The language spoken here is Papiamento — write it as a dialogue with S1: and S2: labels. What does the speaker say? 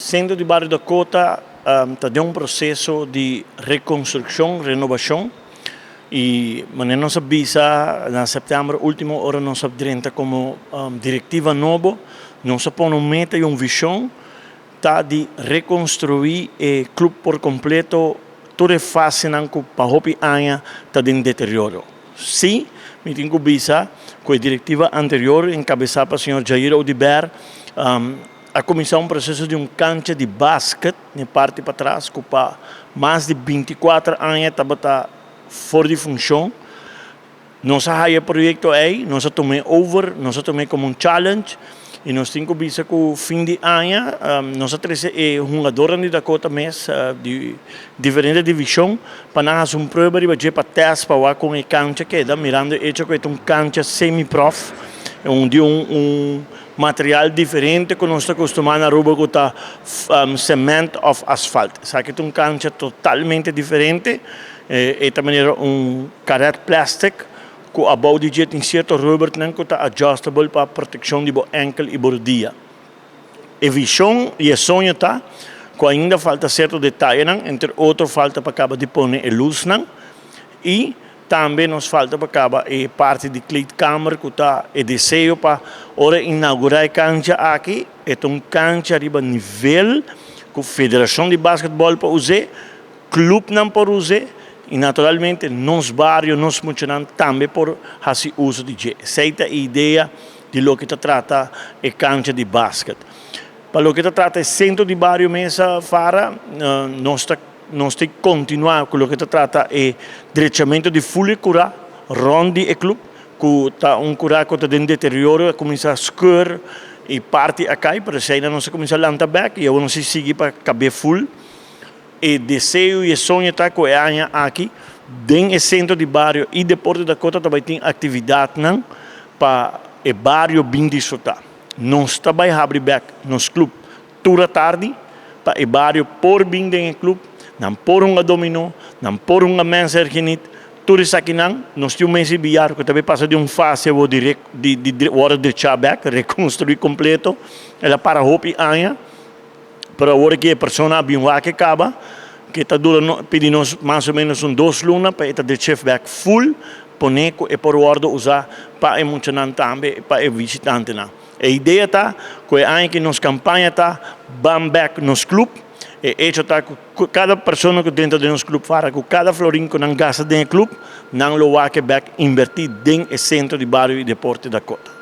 S1: Centro di Bario Dakota ta den un proceso di reconstruccion, renobacion y manera nos a bisa na september ultimo ora nos a drenta como directiva nobo, nos a pone un meta y un vision ta di reconstrui e club por completo, tur e fasenan cu pa hopi aña ta den deterioro. Si, mi tin cu bisa cu e directiva anterior encabeza pa señor Jair Oduber a cuminsa un proceso di un cancha di basket na parti patras cu pa mas di 24 aña tabata for di funcion. Nos a haya e proyecto ey, nos a tuma over, nos a tuma como un challenge y nos tin cu bisa cu fin di aña nos a trece e hungadornan di Dakota mes di diferente division pa nan haci un prueba riba dje pa test pa wak con e cancha keda, mirando e hecho cu e ta un cancha semi-prof, di un material diferente cu nos ta acostuma na Aruba cu ta cement of asfalt. Esaki ta un cancha totalmente diferente, e ta manera un karet plastic cu abou di dje tin cierto rubbernan cu ta adjustable pa proteccion di bo enkel y bo rodia. E vision y e soño ta cu ainda falta cierto detayenan, entre otro falta pa caba di pone e luznan y tambe nos falta pa caba e parti di kleedkamer, cu ta e deseo pa ora inaugura e cancha aki, e ta un cancha riba nivel cu Federacion di Basketball por usa, clubnan por usa y naturalmente nos bario, nos muchanan tambe por haci uso di dje. Esey ta e idea di loke ta trata e cancha di basket. Pa loke ta trata e centro di bario mes, Fara, nos ta continua cu loke ta trata e drechamento di full cura rond di e club, cu ta un cura cu ta den deterioro, a cuminsa scheur y parti a cay, pero esey nos a cuminsa lanta back y awor nos ta sigui pa cab'e full. E deseo y e soño ta cu e aña aki, den e Centro di Bario y Deporte Dakota tambe tin actividadnan pa e bario bin disfruta. Nos ta bay habri back nos club tur atardi pa e bario por bin den e club, nan por hunga domino, nan por hunga mens ergeniet, tur esakinan. Nos tin un mesa di billar cu tambe pasa di un fase di wordo drecha back, reconstrui completo. El a para hopi aña, pero awor cu e persona a bin wak caba, cu ta dura no, pidi nos mas o menos un 2 luna pa e ta drecha back full, pone cu e por wordo usa pa e muchanan tambe, pa e visitantenan. E idea ta cu e aña cu nos campaña ta "Ban back nos club". E hecho ta cu cada persona cu drenta den nos club, Fara, cu cada florin cu nan gasta den club, nan lo wak back inverti den e Centro di Bario y Deporte Dakota.